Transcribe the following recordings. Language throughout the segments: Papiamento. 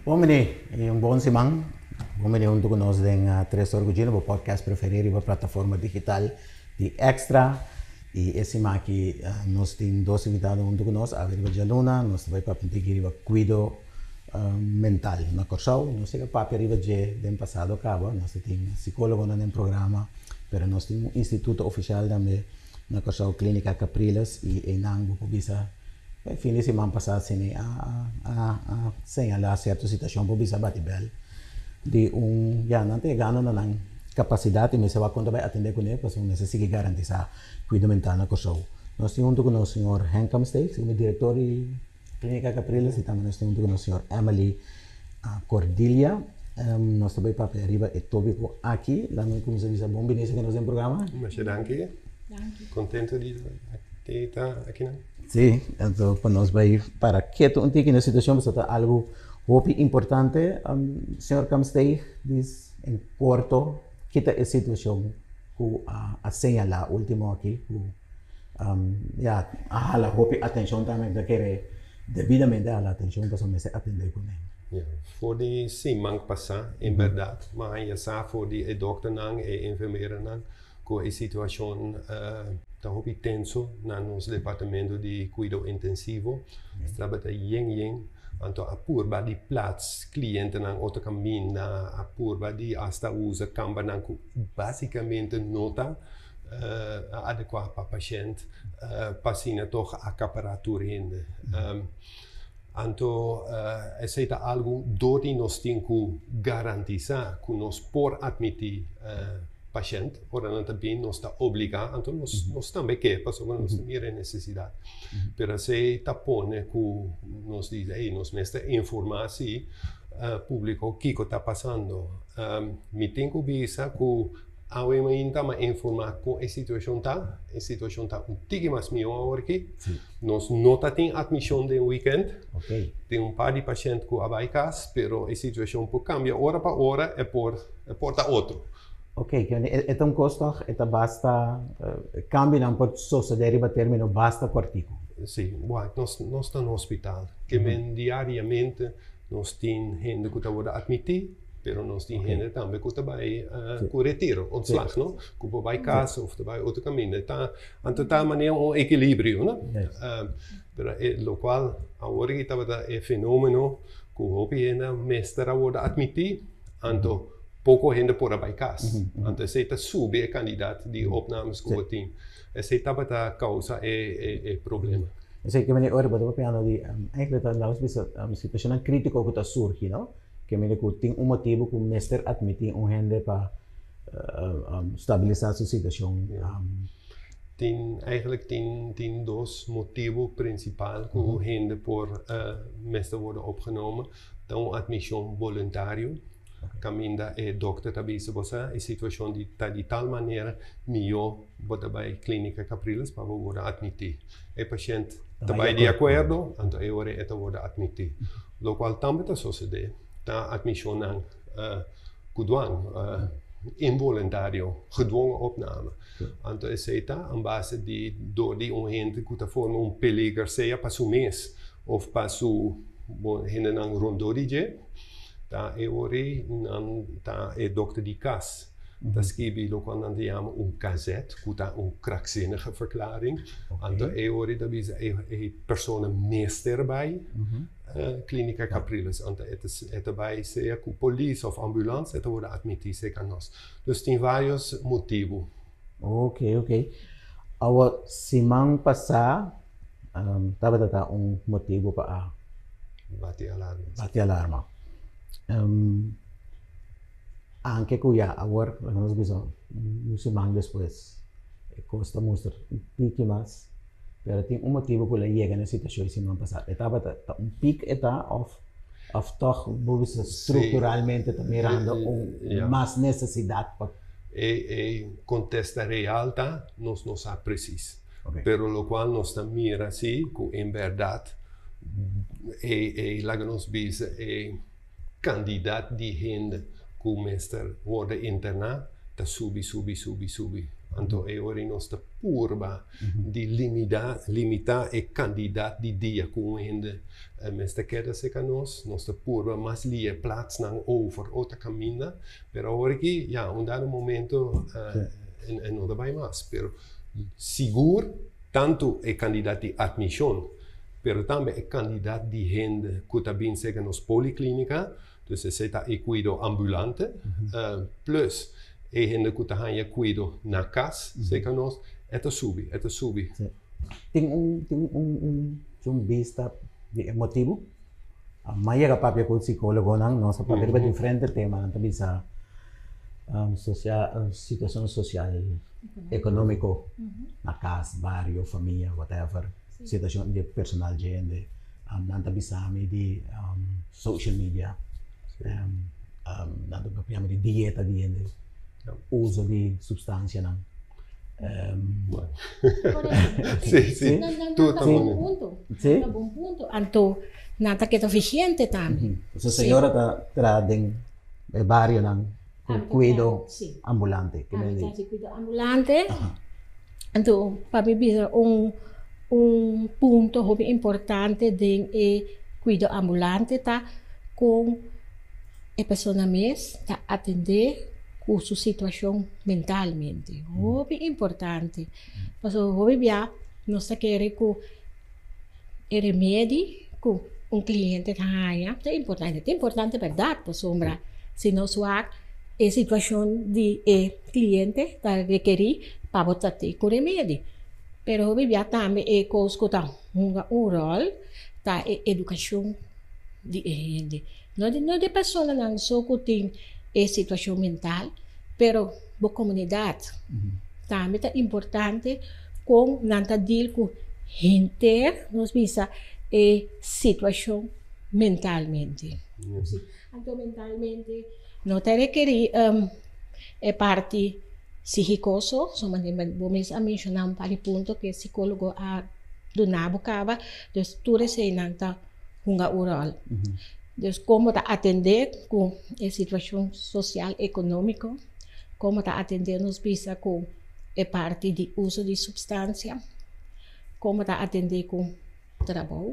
Bon bini y un bon siman. Bon bini hunto cu nos den Tres Ora cu Gino, bo podcast preferi riba plataforma digital di Extra. Y e siman aki nos tin dos invitado hunto cu nos. Awe riba djaluna nos ta bay papia un tiki riba cuido mental na Corsou. Nos a papia riba dje den pasado caba. Nos ta tin psicologonan den programa, pero nos tin un instituto oficial tambe na Corsou, Clinica Capriles, y eynan bo por bisa. E fin di siman pasá Sini a a señalá sierto situashon por bisa bati bèl di un ya nan ta yegando na nan kapasidat i mester wak kon ta bai atendé kuné pasobra mester sigui garantisá kuido mental na Kòrsou. Nos tin huntu ku nos señor Henk Kamsteeg, segun direktor di Klínika Capriles i tambe nos tin huntu ku nos señor Emily Cordilia. Nos ta bai papia riba e tópiko aki. Laat mi kuminsá bisa bon biní esaki nos den programa. Masha danki. Kontentu di ta akinan. Sí, anto pa nos bai para ketu un tiki na situashon pasobra ta algu hopi importante. Señor Kamsteeg dis en korto ki ta e situashon ku a señalá último aki ku ya a hala hopi atenshon tambe mi ta kere debidamente a hala atenshon pasobra mester atendé kuné. Ya, for di siman pasá en bèrdat mi a haña sa for di e dòkternan, e enfermeranan Ku e situashon ta hopi tenso na nos departamento di kuido intensivo. Tabata yen yen, anto a purba di plats klientenan otro kaminda, a purba di asta usa kambernan ku basikamente no ta adekuá pa pashènt pa asina tòg akapará tur hende. Anto esei ta algu dor di nos tin ku garantisá ku nos por atmití pashènt ora nan ta bin, nos ta obligá, anto nos nos tambe ke pasobra nos ta mira e nesesidat. Pero esei ta pone ku nos di ey nos mester informá si públiko kiko ta pasando. Mi tin ku bisa ku Awe mainta m'a informá kon e situashon ta. E situashon ta un tiki mas mihó awor aki. Nos no ta tin atmishon den wikènt. Tin un par di pashènt ku a bai kas, pero e situashon por kambia ora pa ora, e por e por ta otro. Ok, e ta un kos tòg, e ta basta, kambionan por sosodé riba término basta kòrtiku. Sí, wak, nos nos ta na hospital. Ke men diariamente nos tin hende ku ta wòrdu atmití. Pero nos tin hende tambe ku ta bai ku retiro, ontslag, no? Ku por bai kas of ta bai otro kaminda. Ta, anto ta manera un ekilibrio, no? Pero e lokual awor aki tabata e fenomeno ku hopi hende mester a wòrdu atmití, anto poko hende por a bai kas. Anto esei ta subi e kandidat di opnames ku bo tin. Esei tabata kousa e problema. Esei ke manera ora bo ta papiando di, eigenlijk ta laga nos bisa situashonnan kritiko ku ta surgi, no? Ke mira ku tin un motibu ku mester atmití un hende pa stabilisá su situashon. Tin eigenlijk tin tin dos motibu prinsipal ku un hende por mester wòrdu opgenomen. Ta un atmishon boluntario, kaminda e dòkter ta bisa bo sa e situashon di ta di tal manera mihó bo ta bai Klínika Capriles pa bo wòrdu atmití. E pashènt ta bai di akuerdo, anto e ora e ta wòrdu atmití. Lokual tambe ta sosodé ta atmishonnan ku dwang, involuntario, gedwongen opname. Anto esei ta a base di dor di un hende ku ta forma un peliger sea pa su mes òf pa su hendenan rondó di dje, ta e ora ei nan ta e dòkter di kas. Ta skibi lokual nan ta yama un kazet, ku ta un krachtzinnige verklaring. Anto e ora ta bisa e persona mester bai Klínika Capriles. Anto e ta bai sea ku polis òf ambulans e ta wòrdu atmití serka nos. Dus tin vários motibu. Ok, ok. Awor siman pasá tabata ta un motibu pa a Bati alarma. Bati alarma. Anke ku ya awor laga nos bisa un siman despues e kos ta mustra un tiki mas, pero tin un motibu ku el a yega na e situashon e siman pasá. E tabata ta un pik e ta òf òf tòg bo bisa strukturalmente ta mirando un mas nesesidat pa. E e kontesta real ta nos no sa presis, pero lokual nos ta mira si ku en bèrdat e e laga nos bisa e. Kandidat di hende ku mester wòrdu interná ta subi, subi, subi, subi. Anto e ora nos ta purba di limitá e kantidat di dia ku un hende mester keda serka nos. Nos ta purba mas lia platsnan over otro kaminda. Pero awor aki, ya, un dado momento e no ta bai mas. Pero sigur tantu e kantidat di atmishon, pero tambe e kantidat di hende ku ta bin serka nos poliklínika, dus esei ta e kuido ambulante, plus e hende ku ta haña kuido na kas serka nos, e ta subi, e ta subi. Tin un tin un un un bista di e motibu? M'a yega papia ku psikólogonan, nos a papia riba diferente temanan, ta bisa situashon sosial, ekonómiko, na kas, bario, famia, whatever, situashon di personal dje hende. Nan ta bisa mi di social media, nan ta papia mi di dieta di hende, uso di supstansianan. Sí, sí. Tur ta bon punto. Sí. Ta bon punto. Anto nan ta keda vigente tambe. Su señora ta traha den e barionan ku kuido ambulante. Ami ta hasi kuido ambulante. Anto pa mi bisa un un punto hopi importante den e kuido ambulante ta kon e persona mes ta atendé ku su situashon mentalmente. Hopi importante. Pasobra hopi bia nos ta kere ku e remedi ku un kliente ta haña ta importante. Ta importante bèrdat pasobra si nos wak e situashon di e kliente ta rekerí pa bo ta te ku remedi. Pero hopi bia tambe e kos ku ta hunga un ròl ta e edukashon di e hende. No di no di personanan so ku tin e situashon mental, pero bo komunidat tambe ta importante kon nan ta deal ku henter nos bisa e situashon mentalmente. Anto mentalmente no ta rekerí e parti psíhiko so, so manera bo mes a menshoná un par di punto ku e psikólogo a duna bo kaba, dus tur eseinan ta hunga un ròl. Dus kon bo ta atendé ku e situashon sosial ekonómiko, kon bo ta atendé nos bisa ku e parti di uso di supstansia, kon bo ta atendé ku trabou,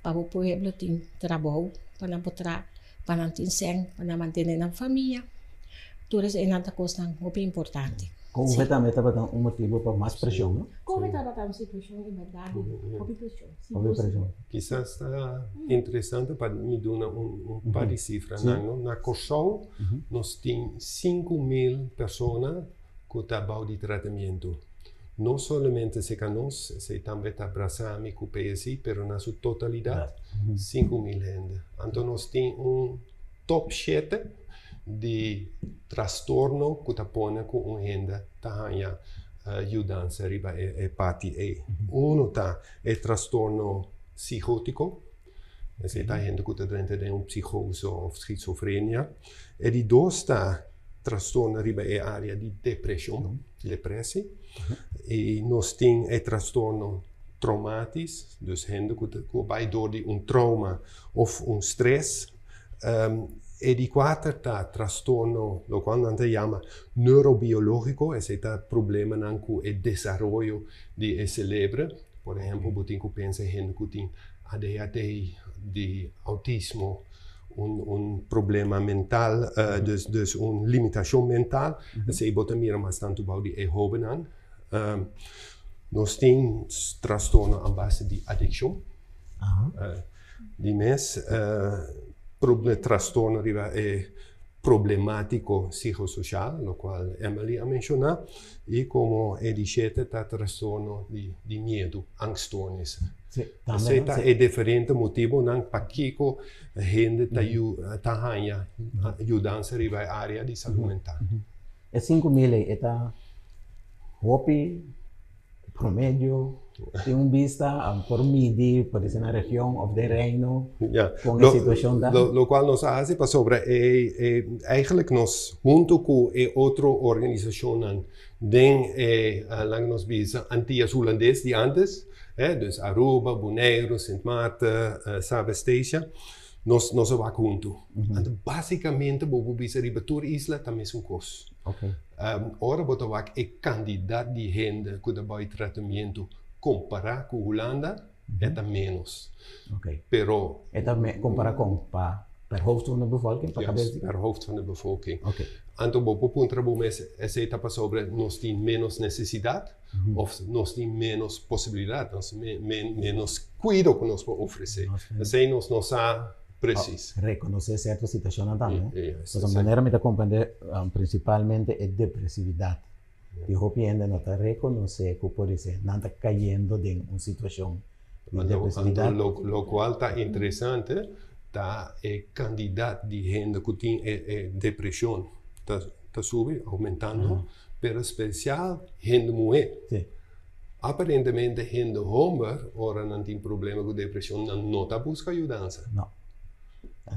pa bo pueblo tin trabou pa nan por traha, pa nan tin sèn pa nan mantené nan famia. Tur eseinan ta kosnan hopi importante. Covid tambe tabata un motibu pa mas preshon, no? Covid tabata un situashon en bèrdat di hopi preshon. Hopi preshon. Kisas ta interesante pa mi duna un par di sifranan, no? Na Kòrsou nos tin 5000 persona ku ta bou di tratamiento. No solamente serka nos, esei tambe ta brasami ku PSI, pero na su totalidat 5000 hende. Anto nos tin un top shete di trastorno ku ta pone ku un hende ta haña yudansa riba e parti ei. Uno ta e trastorno psihótiko, esei ta hende ku ta drenta den un psihose òf schizofrenia. E di dos ta trastorno riba e área di depreshon, depresi. I nos tin e trastorno traumatis, dus hende ku ku bai dor di un trauma òf un strès. E di kuater ta trastorno, lokual nan ta yama neurobiológiko, esei ta problemanan ku e desaroyo di e selebre. Por ehèmpel, bo tin ku pensa hende ku tin ADHD, di outismo, un un problema mental, dus dus un limitashon mental. Esei bo ta mira mas tantu bou di e hóbennan. Nos tin trastorno a base di adikshon. Di mes trastorno riba e problemátiko psikososial, lokual Emily a menshoná, i komo e di shete ta trastorno di miedu, angststoornis. Esei ta e diferente motibunan pakiko hende ta ta haña yudansa riba e área di salú mental. E 5000 ei e ta hopi promedio tin un bista por midi por disi na region of den reino kon e situacion ta? Locual nos a haci pasobra e e eigenlijk nos hunto cu e otro organisacionnan den e laga nos bisa Antillas Hulandes di antes dus Aruba, Boneiru, Sint Maarten, Saba Estatia nos nos a wak hunto. Anto basicamente bo por bisa riba tur isla ta mesun cos. Ora bo ta wak e kantidat di hende ku ta bai tratamentu kompará ku Hulanda, e ta ménos. Pero. E ta kompará kon? Pa per hoofd van de bevolking? Pa kabes di. Per hoofd van de bevolking. Anto bo por puntra bo mes, esei ta pasobra nos tin ménos nesesidat òf nos tin ménos posibilidat, nos ménos kuido ku nos por ofresé? Esei nos no sa presis. Rekonosé sierto situashonnan tambe. Pasobra manera mi ta komprendé prinsipalmente e depresividat di hopi hende no ta rekonosé ku podisé nan ta kayendo den un situashon di depresividat. Anto lokual ta interesante ta e kandidat di hende ku tin e depreshon ta subi, oumentando, pero spesial hende muhé. Aparentemente hende homber ora nan tin problema ku depreshon nan no ta buska yudansa. No.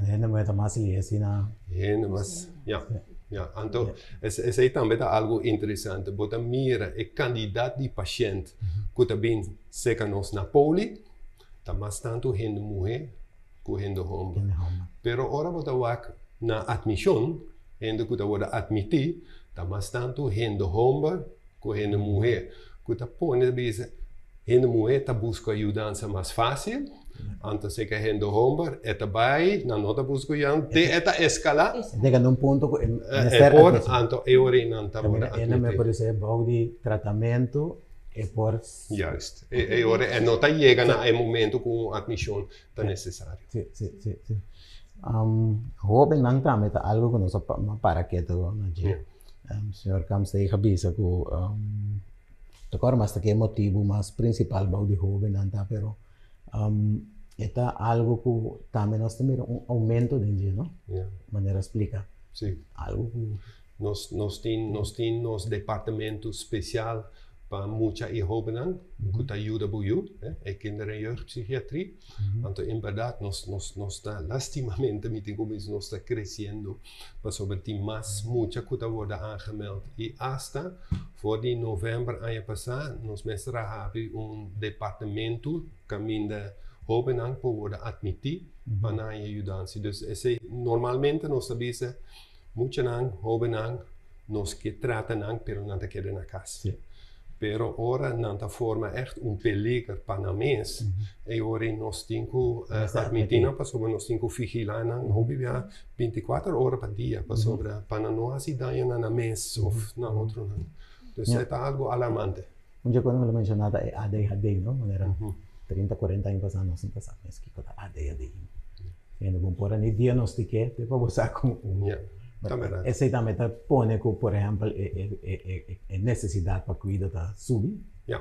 Hende muhé ta mas lihe asina. Hende mas, ya. Ya, anto esei tambe ta algu interesante. Bo ta mira e kandidat di pashènt ku ta bin serka nos na poli ta mas tantu hende muhé ku hende homber. Pero ora bo ta wak na atmishon, hende ku ta wòrdu atmití, ta mas tantu hende homber ku hende muhé. Ku ta pone ta bisa hende muhé ta buska yudansa mas fásil, anto si ke hende homber e ta bai, nan no ta buska yudansa, te e ta eskalá. E ta yega na un punto ku e mester E por, anto e ora ei nan ta wòrdu atmití. Hende muhé por bisa e bou di tratamentu e por. Juist. E ora e no ta yega na e momento ku un atmishon ta nesesario. Si, si, si, si. Hóbennan tambe ta algu ku nos a para ketu na dje. Señor Kamsteeg a bisa ku ta kòrda mas ta ke motibu mas prinsipal bou di hóbennan ta, pero e ta algu ku tambe nos ta mira un oumento den dje, no? Manera splika. Si. Algu ku. Nos nos tin nos tin nos departamento spesial pa mucha i hóbennan ku ta yuda bo yu, e kinder en jeugdpsychiatrie. Anto en bèrdat nos nos nos ta lastimamente mi tin ku bisa nos ta kresiendo pasobra tin mas mucha ku ta wòrdu aangemeld i asta for di novèmber aña pasá nos mester a habri un departamento kaminda hóbennan por wòrdu atmití pa nan haña yudansi. Dus esei normalmente nos ta bisa Muchanan, hóbennan, nos ke trata nan, pero nan ta keda na kas. Pero ora nan ta forma ègt un peliger pa nan mes, e ora ei nos tin ku atmití nan pasobra nos tin ku vigilá nan hopi bia binti kuater ora pa dia pasobra pa nan no hasi daño na nan mes òf na otronan. Dus e ta algu alarmante. Un dje ku mi lo menshoná ta e ADHD, no? Manera trinta, kuarenta aña pasá nos no ta sa mes kiko ta ADHD. Hende bon por a ni diagnostiké te pa bo sa ku un. Ja, ta bèrdat. Esei tambe ta pone ku, por ehèmpel, e nesesidat pa kuido ta subi. Ja,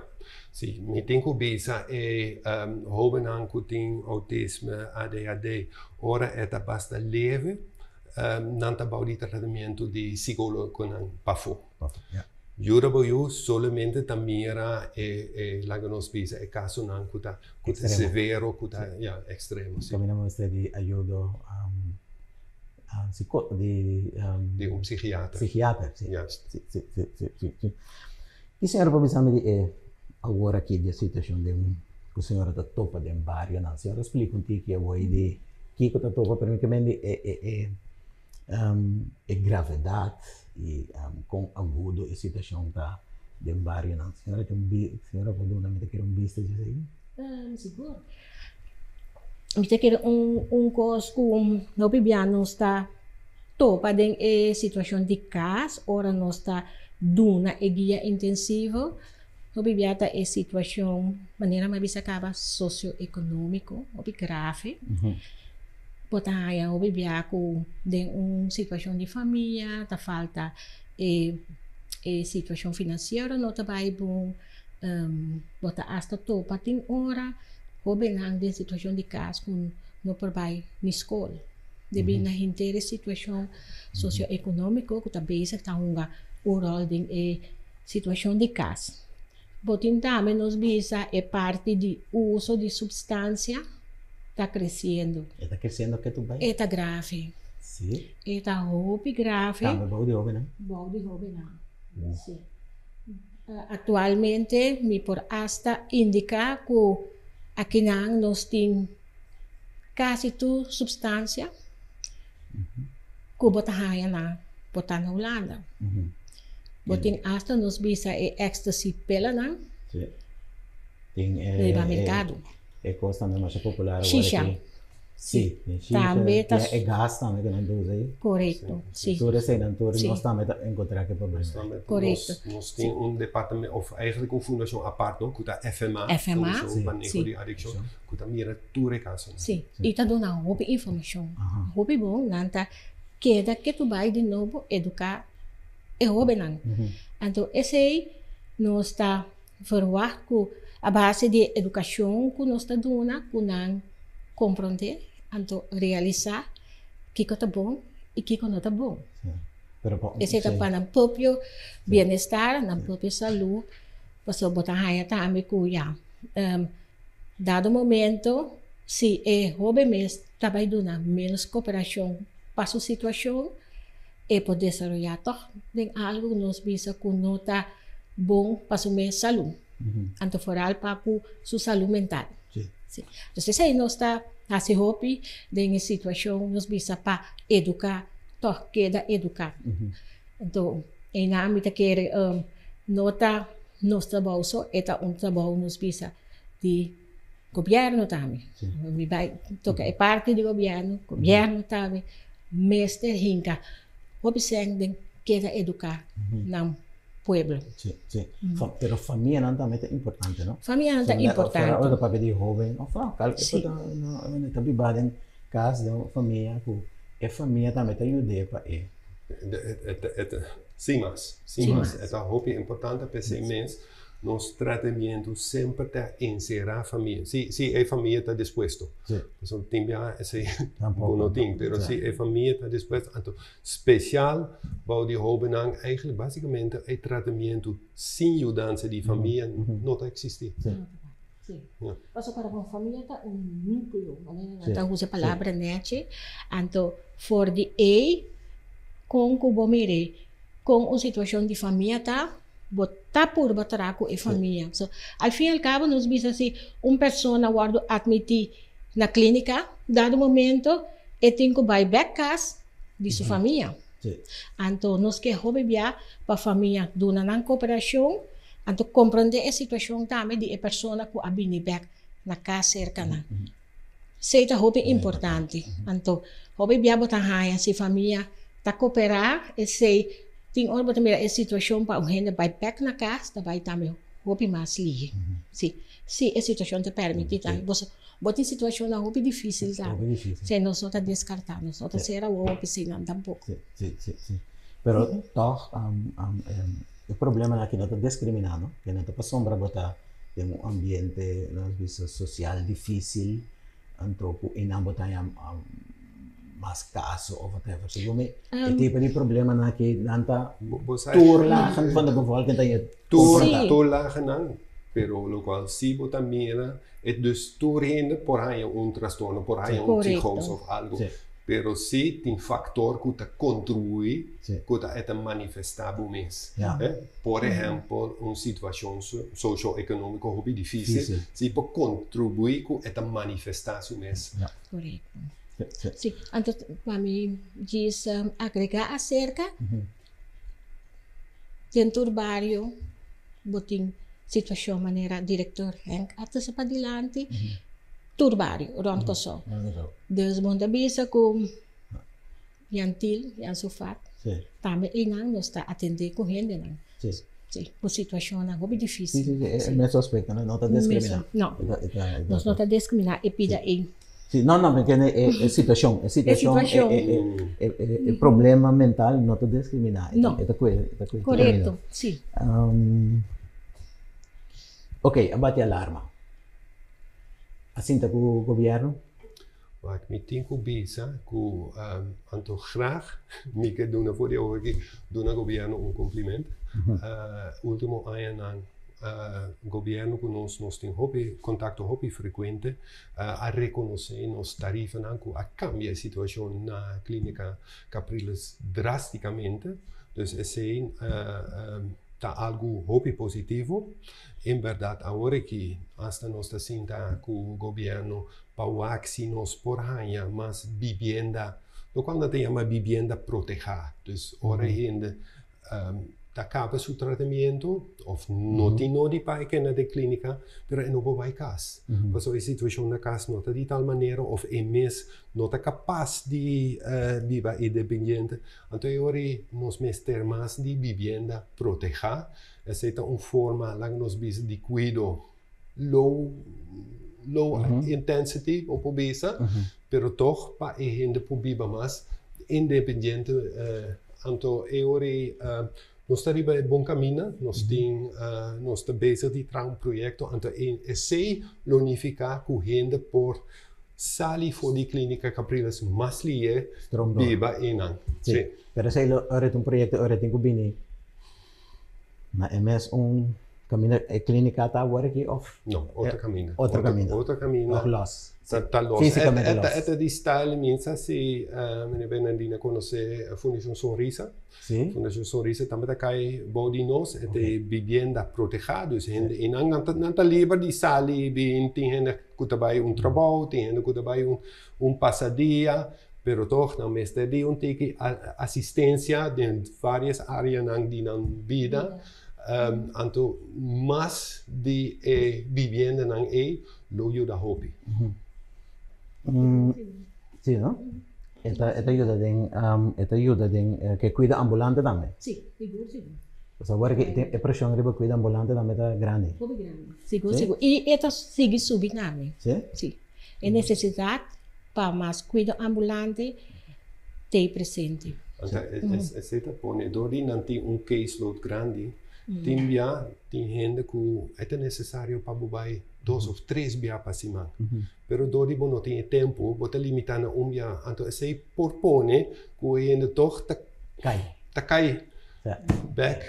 si. Mi tin ku bisa e hóbennan ku tin outisme, ADHD, ora e ta basta leve, nan ta bou di tratamentu di sikólogonan pafó. Yuda bo yu solamente ta mira e e laga nos bisa e kasonan ku ta ku ta severo ku ta ya ekstremo si. Kaminda mester di ayudo di di un psikiater. Psikiater si. Juist. Si si si si si si. Ki señora por bisa mi di e awor aki di e situashon den ku señora ta topa den barionan? Señora splika un tiki awor di kiko ta topa pero mi ke men di e e e E gravedat i kon agudo e situashon ta den barionan. Señora tin un bi, señora por duna mi ta kere un bista dje esei? Sigur. Mi ta kere un un kos ku hopi bia nos ta topa den e situashon di kas ora nos ta duna e guia intensivo, hopi bia ta e situashon manera mi a bisa kaba sosioekonomiko hopi grave. Bo ta haña hopi bia ku den un situashon di famia ta falta e e situashon finansiero no ta bai bon, bo ta asta topa tin ora hóbennan den situashon di kas ku no por bai ni skol debí na henter e situashon sosioekonómiko ku ta bezig ta hunga un ròl den e situashon di kas. Bo tin tambe nos bisa e parti di uso di supstansia ta kresiendo. E ta kresiendo ke tu bai? E ta grave. Si. E ta hopi grave. Tambe bou di hobennan? Bou di hobennan, si. Aktualmente mi por asta indiká ku akinan nos tin kasi tur supstansia ku bo ta haña na. Por ta na Hulanda. Bo tin hasta nos bisa e ecstasy pelanan. Sí. Tin e riba mercado. E cos tambe masha popular awor Shisha. aki. Sí, tin shisha. Tambe ta E gas tambe cu nan ta usa ayi. Correcto, sí. Tur eseinan tur Sí. nos tambe ta encontra cu e problema. Nos tambe Correcto. nos tin un departamento of eigenlijk un fundacion apart no cu ta FMA, FMA. Fundacion Sí. Maneho Sí. di Adiccion, cu ta mira tur e casonan. Sí, y ta duna hopi informacion. Hopi bon, nan ta keda ke tu bai di nobo eduká e hóbennan. Anto esei nos ta verwagt ku a base di e edukashon ku nos ta duna ku nan komprondé anto realisá kiko ta bon i kiko no ta bon. Esei ta pa nan propio bienestar, nan propio salú, pasobra bo ta haña tambe ku ya dado momento si e hóben mes ta bai duna ménos koperashon pa su situashon, e por desaroyá tòg den algu ku nos bisa ku no ta bon pa su mes salú, anto foral pa ku su salú mental. Sí. Entonces esei nos ta hasi hopi den e situashon nos bisa pa eduká tòg keda eduká. Anto einan mi ta kere no ta nos trabou so, e ta un trabou nos bisa di Gobierno tambe. Mi bai toca e parti di gobierno, gobierno tambe mester hinca hopi sèn den keda educa nan pueblo. Sí, sí. Pero famianan tambe ta importante, no? Famianan ta importante. Ora ta papia di hoben of no, kal ku ta no ta biba den kas den un famia ku e famia tambe ta yud'é pa e. Sin mas, sin mas. E ta hopi importante p'esei mes Nos tratamiento semper ta encerá famia. Si, si e famia ta dispuesto. Sí. Pasobra tin biaha esei Tampoco. bo no tin, pero Sí. si e famia ta dispuesto, anto special bou di hobennan eigenlijk basicamente e tratamiento sin yudansa di famia no ta existi. Sí. Sí. Ja. Pasobra para un famia ta un núcleo, manera nan Sí, ta usa sí. palabra nechi, anto for di ei kon ku bo mira kon un situashon di famia ta, Bo ta purba traha ku e famia. So, al fin y al cabo nos bisa si un persona wòrdu atmití na klínika, dado momento e tin ku bai bèk kas di su famia. Anto nos ke hopi bia pa famia duna nan koperashon, anto komprondé e situashon tambe di e persona ku a bini bèk na kas serka nan. Esei ta hopi importante. Anto, hopi bia bo ta haña si famia ta koperá esei, tin ora bo ta mira e situashon pa un hende bai bèk na kas ta bai tambe hopi mas lihe. Si, si e situashon ta pèrmití tambe. Bo sa, bo tin situashonnan hopi difísil tambe. Si, nos no ta deskartá, nos no ta sera wowo p'eseinan tampoko. Si, si, si, si. Pero tòg e problemanan aki no ta diskriminá, no? Ke no ta pasobra bo ta den un ambiente nos bisa social dificil anto cu einan bo ta haña mas caso of whatever segun mi e tipo di problemanan aki nan ta tur lagen van de bevolking ta haña Tur tur lagennan pero locual si bo ta mira e dus tur hende por haña un trastorno por haña un psicosis of algo Pero si tin factor cu ta contribui cu ta e ta manifesta bo mes. Por ehempel un situacion socio-economico hopi dificil si por contribui cu e ta manifesta su mes. Correcto. Si, anto pa mi djis agrega acerca, den tur bario bo tin situacion manera director Henk a trece padilanti, Tur bario rond Kòrsou. Dus bo ta bisa ku Jan Til, Jan Sofat, tambe einan nos ta atendé ku hendenan. Sí, ku situashonnan hopi difísil. Sí, sí, sí, e mesun aspektonan, no ta diskriminá. No, nos no ta diskriminá e pida ei. Sí, no, no, mi entiende e situashon, e situashon, e problema mental no ta diskriminá. No. E ta kue, e ta kue. Korekto, sí. Oké, a bati alarma. A sinta ku gobièrnu? Wak, mi tin ku bisa ku anto graag mi ke duna for di awor aki duna gobièrnu un kompliment. Ultimo añanan gobièrnu ku nos nos tin hopi kontakto hopi frekuente a rekonosé nos tarifanan ku a kambia e situashon na Klínika Capriles drástikamente. Dus esei ta algu hopi positivo. En bèrdat awor aki asta nos ta sinta ku gobièrnu pa wak si nos por haña mas bibienda. Lokual nan ta yama bibienda protehá. Dus ora hende ta kaba su tratamiento òf no tin nodi pa e keda den klínika, pero e no por bai kas. Pasobra e situashon na kas no ta di tal manera òf e mes no ta kapas di biba independiente. Anto e ora ei nos mester mas di bibienda protehá. Esei ta un forma, laga nos bisa, di kuido low, low intensity, bo por bisa, pero tog pa e hende por biba mas independiente. Anto e ora ei nos ta riba e bon caminda, nos tin, nos ta bezig di traha un proyecto, anto esei lo nifica cu hende por sali for di Clinica Capriles mas lihe biba einan. Si. Pero esei lo ora ta un proyecto ora tin cu bini Na e mes un kaminda e klínika ta awor aki òf? No, otro kaminda. Otro kaminda. Otro kaminda. Òf lòs. Ta, ta lòs. Físikamente lòs. E ta di style minsa si meneer Bernardina konosé Fundashon Sonrisa. Si. Fundashon Sonrisa tambe ta kai bou di nos. E ta e bibienda protehá, dus hende einan nan ta nan ta liber di sali bin, tin hende ku ta bai un trabou, tin hende ku ta bai un un pasadia, pero toch nan mester di un tiki asistencia den varios areanan di nan bida. Anto mas di e bibiendanan ei lo yuda hopi. Si, no? E ta, e ta yuda den, e ta yuda den ke kuido ambulante tambe. Si, sigur, sigur. Pasobra awor ke e preshon riba kuido ambulante tambe ta grandi. Hopi grandi. Sigur, sigur. I e ta sigui subi tambe. Si? Si. E nesesidat pa mas kuido ambulante t'ei presente. Anto esei ta pone dor di nan tin un caseload grandi, tin bia tin hende ku e ta nesesario pa bo bai dos of tres bia pa siman. Pero dor di bo no tin e tempu, bo ta limita na un bia. Anto esei por pone ku e hende tog ta Kai. ta kai bek.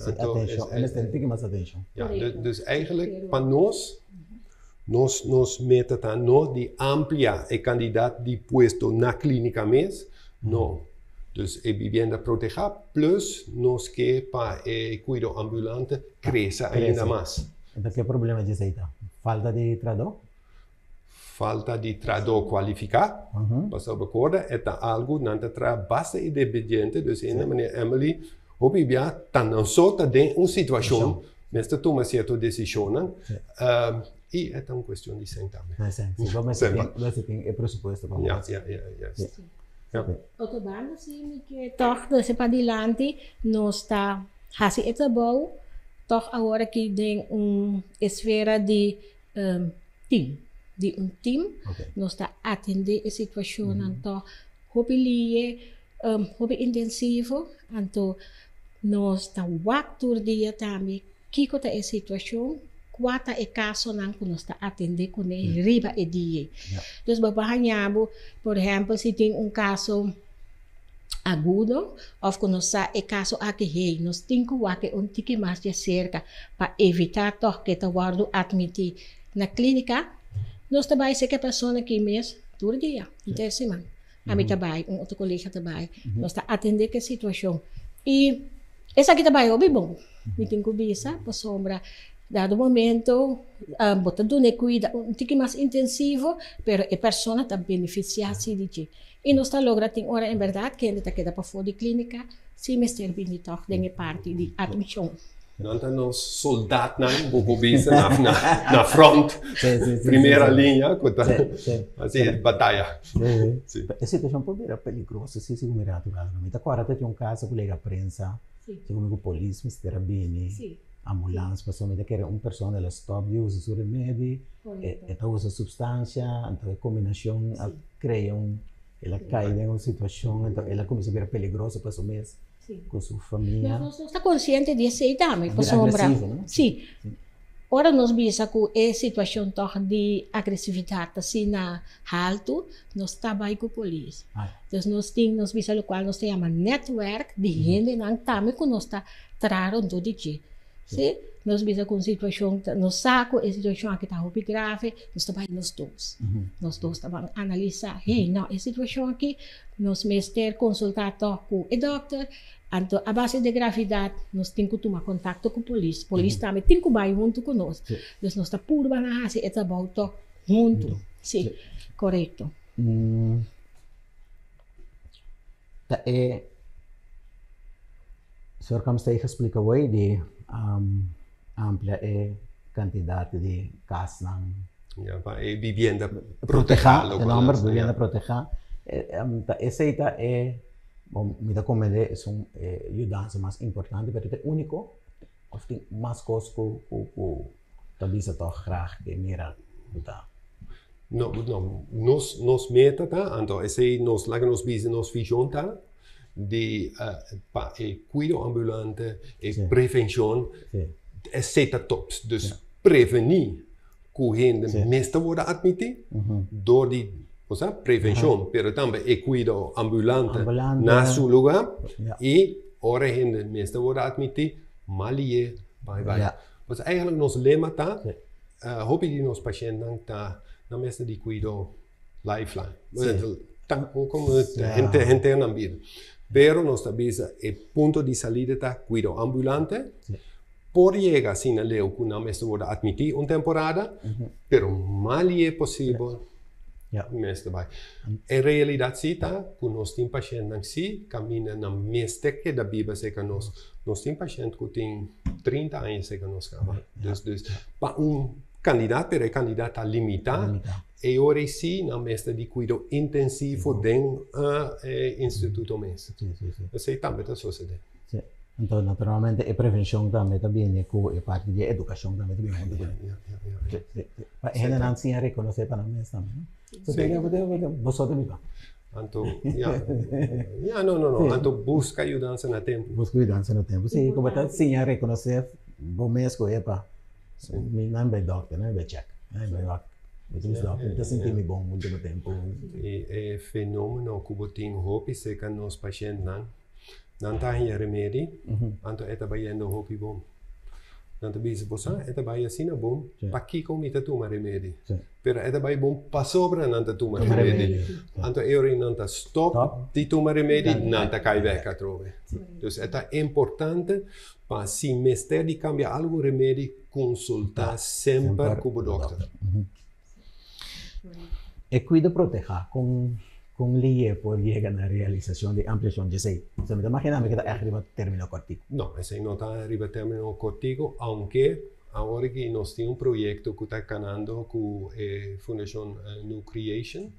Atenshon, e mester tin mas atenshon. Ja, dus eigenlijk pa nos Nos nos meta ta no di amplia e kandidat di puesto na klínika mes, no. Dus e bibienda protehá plus nos ke pa e kuido ambulante krese ainda mas. Enton ke problema dje esei ta? Falta di tradó? Falta di tradó kualifiká, pasobra korda e ta algu nan ta traha basta independiente, dus hende manera Emily hopi bia ta nan so ta den un situashon Mester tuma cierto decisionnan y e ta un cuestion di cen tambe. Di cen, si. Bo mester tin, mester tin e presupuesto pa Ya, ya, ya, yes. Ya. Otro banda si mi ke tog trece padilanti, nos ta haci e trabou tog awor aki den un esfera di team, di un team. Nos ta atende e situacionnan tog hopi liye, hopi intensivo, anto nos ta wak tur dia tambe kiko ta e situashon, kua ta e kasonan ku nos ta atendé kuné riba e dia. Dus bo por haña bo, por ehèmpel, si tin un kaso agudo òf ku nos sa e kaso aki, hey, nos tin ku wak e un tiki mas djaserka pa evitá tòg ku e ta wòrdu atmití na klínika, nos ta bai serka e persona aki mes tur dia, henter siman. Ami ta bai, un otro kolega ta bai. Nos ta atendé ku e situashon. I esaki ta bai hopi bon, mi tin ku bisa, pasobra dado momento bo ta duna e kuida un tiki mas intensivo, pero e persona ta benefisiá si di dje. I nos ta logra tin ora en bèrdat kende ta keda pafó di klínika si mester bini tòg den e parti di atmishon. Nan ta nos soldatnan, bo por bisa, na, na, na front, primera liña, ku ta hasi e bataya. Sí. E situashon por bira peligroso si si ku mi rato rato. Mi ta kòrda ta tin un kaso ku lega prensa, segun mi ku polis mester a bini, ambulans, pasobra mi ta kere un persona el a stòp di usa su remedi, e ta usa supstansia, anto e kombinashon a krea un, el a kai den un situashon, anto el a kuminsá bira peligroso pa su mes. Ku su famia. Nos nos ta konsiente di esei tambe, pasobra si ora nos bisa ku e situashon tòg di agresividat ta asina haltu, nos ta bai ku polis. Dus nos tin, nos bisa lokual nos ta yama nètwèrk di hendenan tambe ku nos ta traha rondó di dje. Si, nos bisa ku un situashon, nos sa ku e situashon aki ta hopi grave, nos ta bai nos dos. Nos dos ta ban analisá, hey, no, e situashon aki nos mester konsultá tòg ku e dòkter, anto a base di gravidat nos tin ku tuma kontakto ku polis. Polis tambe tin ku bai huntu ku nos. Dus nos ta purba na hasi e trabou tòg huntu. Si, korekto. Ta e Señor Kamsteeg a splika awor di amplia e kantidat di kasnan. Ja, pa e bibienda protehá, e nòmber bibienda protehá. Ta esei ta e, bon, mi ta komprendé esun e yudansa mas importante, pero ta e úniko òf tin mas kos ku ku ta bisa tòg graag ke mira ku ta? No, no, nos, nos meta ta, anto esei nos laga nos bisa nos vision ta di pa e cuido ambulante, e Sí. prevencion, Sí. esei ta tops. Dus Ja. prevení cu hende Sí. mester wordo admití Ujú. door di, osea, prevencion, pero tambe e cuido ambulante Ambulante. na su lugar Ja. y ora hende mester wordo admití, malié, bai bai. Ja. Pues eigenlijk nos lema ta, Sí. Hopi di nos pashentnan ta na mester di kuido lifeline. Ta komo henter henter nan bida. Pero nos ta bisa e punto di salida ta kuido ambulante. Por yega asina leu ku nan mester wòrdu atmití un temporada, pero mas lié posibel mester bai. E realidat sí ta ku nos tin pashentnan sí kaminda nan mester keda biba serka nos. Nos tin pashent ku tin 30 aña serka nos kaba. Dus, dus pa un kandidat, pero e kandidat ta limitá, e ora ei sí nan mester di kuido intensivo den e instituto mes. Esei tambe ta sosodé. Sí. Anto naturalmente e prevencion tambe ta bini cu e parti di e educacion tambe ta bini hunto cu ne. Sí, sí, sí. Pa e hendenan siña reconoce pa nan mes tambe, no? So te bo te bo boso ta biba. Anto, ya. Ya, no, no, no. Anto busca yudansa na tempo. Busca yudansa na tempo. Sí, como ta siña reconoce bo mes cu epa, mi nan bay dokter, nan bay check, nan bay wak. Mi ta sinti mi bon ultimo tempo. E e fenomeno cu bo tin hopi cerca nos pashentnan, Nan ta haña remedi, anto e ta bayendo hopi bon. Nan ta bisa, Bo sa, e ta bai asina bon, pakiko mi ta tuma remedi? Pero e ta bai bon pasobra nan ta tuma remedi. Anto e ora nan ta stop di tuma remedi, nan ta kai bek atrobe. Dus e ta importante pa si mester di kambia algun remedi, konsulta semper ku bo dokter. E kuido protehá kon kon lié por yega na realisashon di ampliashon dje esei? Pasobra mi ta imaginá mi ke ta ègt riba término kòrtiku. No, esei no ta riba término kòrtiku, aunke awor aki nos tin un proyekto ku ta kanando ku e Fundashon New Creation,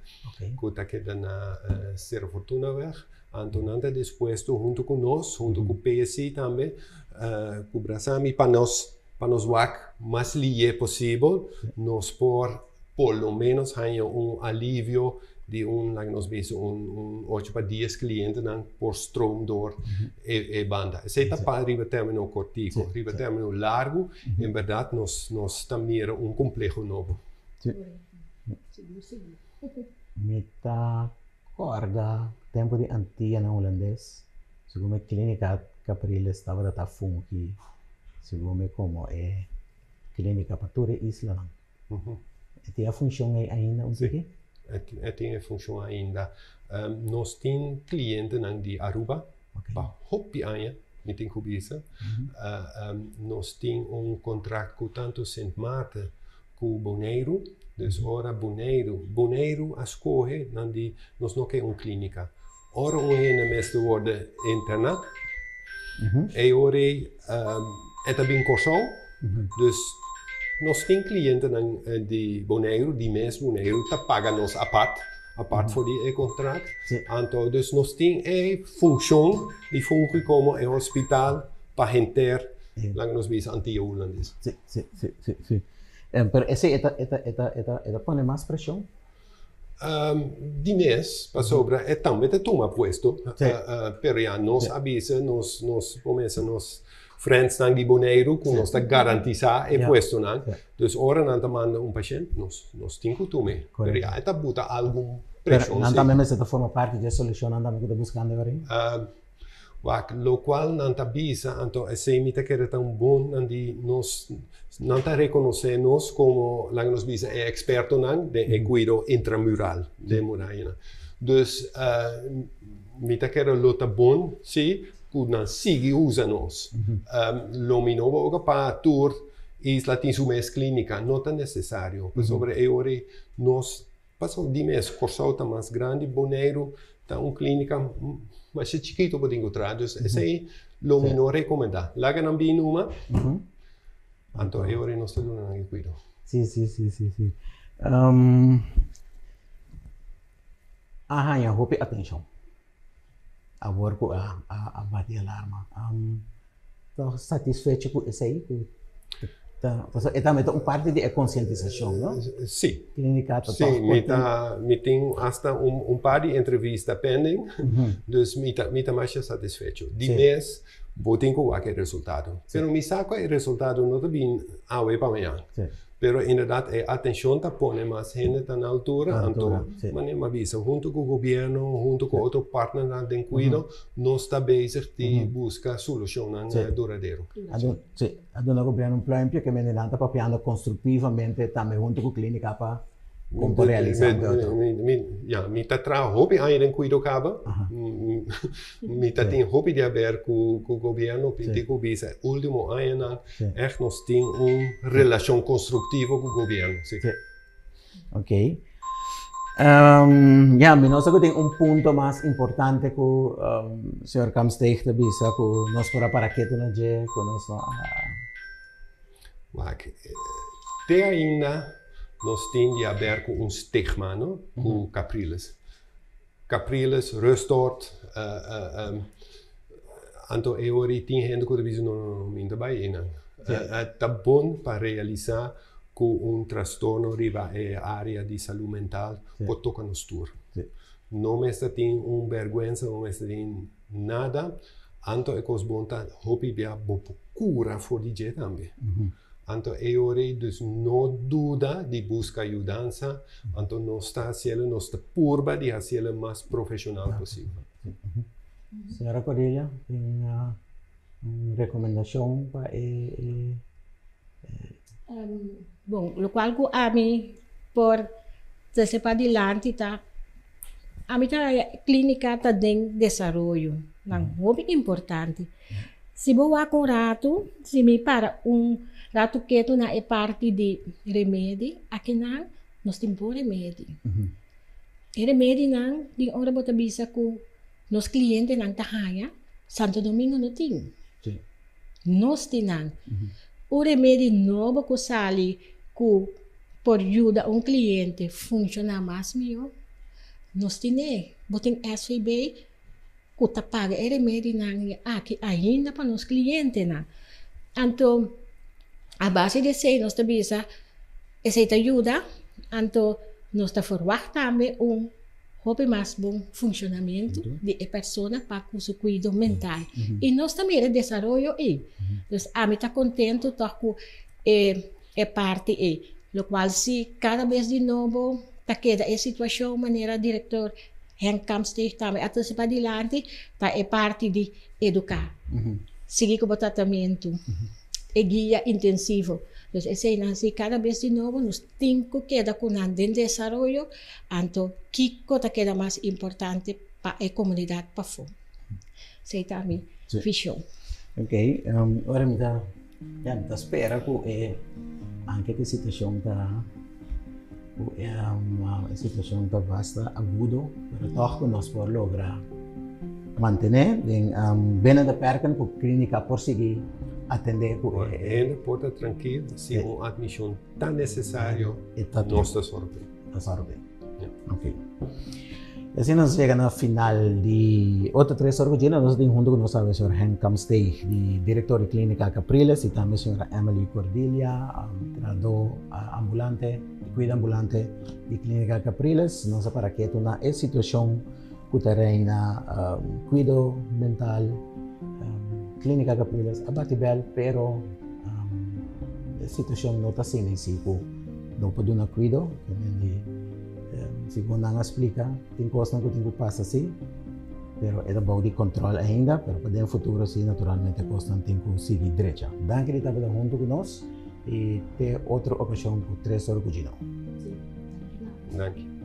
ku ta keda na Cerro Fortunaweg. Anto nan ta dispuesto huntu ku nos, huntu ku PSI tambe, ku Brasami pa nos pa nos wak mas lié posibel, nos por por lo menos haña un alivio di un, laga nos bisa, un un ocho pa dies klientenan por stroom door e e banda. Esei ta pa riba término kortiku. Riba término largu, en bèrdat nos nos ta mira un kompleho nobo. Mi ta Kòrda tempu di Antianan Hulandes, segun e Klínika Capriles tabata ta fungi segun mi komo e klínika pa tur e islanan. E tin e funshon ei ainda un tiki? Sí, e tin e funshon ainda. Nos tin klientenan di Aruba pa hopi aña, mi tin ku bisa. Nos tin un kontrakt ku tantu Sint Maarten ku Boneiru, dus ora Boneiru, Boneiru a skohe nan di nos no ke un klínika. Ora un hende mester worde interná, e ora ei e ta bin Kòrsou, dus nos tin klientenan di Boneiru, di mes Boneiru ta paga nos apart, apart for di e kontrakt. Anto dus nos tin e funshon di fungi komo e hospital pa henter, laga nos bisa Antia Hulandes. Sí, sí, sí, sí. Pero esei e ta, e ta, e ta, e ta, e ta pone mas preshon? Di mes, pasobra e tambe ta tuma puesto. Pero ya nos a bisa, nos, nos por mesa nos friendsnan di Boneiru ku nos ta garantisá e puestonan. Dus ora nan ta manda un pashent, nos, nos tin ku tum'é. Pero ya e ta buta algun preshon. Pero nan tambe mester ta forma parti di e solushon nan tambe ku ta buskando awor ei? Wak, lokual nan ta bisa, anto esei mi ta kere ta un bon nan di nos, nan ta rekonosé nos komo, laga nos bisa, e ekspertonan den e kuido intramural, den murayanan. Dus, mi ta kere lo ta bon si ku nan sigui usa nos. Lo mi no boga pa tur isla tin su mes klínika, no ta nesesario, pasobra e ora ei nos Pasobra di mes, Kòrsou ta mas grandi, Boneiru Ta un klínika masha chikitu bo tin ku traha. Dus esei lo mi no rekomendá. Laga nan bin numa, anto e ora nos ta duna nan e kuido. Sí, sí, sí, sí, sí. A haña hopi atenshon awor ku a bati alarma. Ta satisfecho ku esei? Ku ta, pasobra e tambe ta un parti di e konsientisashon, no? Sí. Klínika ta Sí, tòg mi por ta, mi tin asta un, un par di entrevista pending, dus mi ta, mi ta masha satisfecho. Di mes bo tin ku wak e resultado. Pero mi sa ku e resultado no ta bin awe pa mañan. Pero inderdat e atenshon ta pone mas hende ta na altura, anto manera mi a bisa hunto ku gobierno, hunto ku otro partnernan den kuido, nos ta bezig di buska solushonnan duradero. Sí, a duna gobierno un pluimpje ke mende nan ta papiando konstruktivamente tambe hunto ku klinika pa kon por realisa un ke otro. Ya, mi ta traha hopi aña den kuido kaba, mi ta tin hopi di haber ku gobierno, mi tin ku bisa e ultimo añanan Echt nos tin un relashon konstruktivo ku gobièrnu, si. Sí. Ok. Um, ja, mi no sa ku tin un punto mas importante ku um, señor Kamsteeg ta bisa ku nos por a para ketu na dje, ku nos no a... Wak, te ainda nos tin di haber ku un stigma, no? Ku Capriles. Capriles, Rustoord, anto e ora ei tin hende ku ta bisa no no no mi no ta bai einan. Ta bon pa realisá ku un trastorno riba e área di salú mental por toka nos tur. No mester tin un bèrgwensa, no mester tin nada, anto e kos bon ta hopi bia bo por kura for di dje tambe. Anto e ora ei dus no duda di buska yudansa, anto nos ta hasiel, nos ta purba di hasiel mas profeshonal posibel. Señora Cordelia, tin un rekomendashon pa e. Bon, lokual ku ami por trese padilanti ta, ami ta haya klínika ta den desaroyo, nan hopi importante. Si bo wak un ratu, si mi para un ratu ketu na e parti di remedi, akinan nos tin bon remedi. E remedinan tin ora bo ta bisa ku nos klientenan ta haña, Santo Domingo no tin. Nos tin nan. Un remedi nobo ku sali ku por yuda un kliente funshoná mas mihó, nos tin'é. Bo tin SVB ku ta paga e remedinan aki ainda pa nos klientenan. Anto a base di esei nos ta bisa esei ta yuda, anto nos ta ferwagt tambe un hopi mas bon funshonamentu di e persona pa ku su kuido mental. I nos ta mira e desaroyo ei. Dus ami ta kontentu tòg ku e e parti ei. Lokual si kada bes di nobo ta keda e situashon manera direktor Henk Kamsteeg tambe a trese padilanti, ta e parti di eduká. Sigui ku bo tratamentu, e guia intensivo. Dus eseinan si kada bes di nobo nos tin ku keda ku nan den desaroyo, anto kiko ta keda mas importante pa e komunidat pafó. Esei ta mi vishon. Ok, ora mi ta Ya, mi ta spera ku e anke ku e situashon ta ku e e situashon ta basta agudo, pero tòg ku nos por logra mantené den binnen de perken ku klínika por sigui atendé ku e. Hende por ta trankil si un atmishon ta nesesario, nos ta sòru p'e. Ta sòru p'e. Ok. Asina nos yega na final di otro tres ora ku djina nos tin huntu ku nos awe señor Henk Kamsteeg di direktor di Klinika Capriles i tambe señora Emily Cordilia trahadó ambulante di kuido ambulante di Klinika Capriles. Nos a para ketu na e situashon ku ta reina kuido mental Klinika Capriles a bati bèl pero e situashon no ta asina si ku no por duna kuido. Segun nan a splika, tin kosnan ku tin ku pasa si, pero e ta bou di kòntròl ainda, pero pa den futuro si naturalmente kosnan tin ku sigui drecha. Danki di tabata huntu ku nos i te otro okashon ku Tres Ora ku Gino. Danki.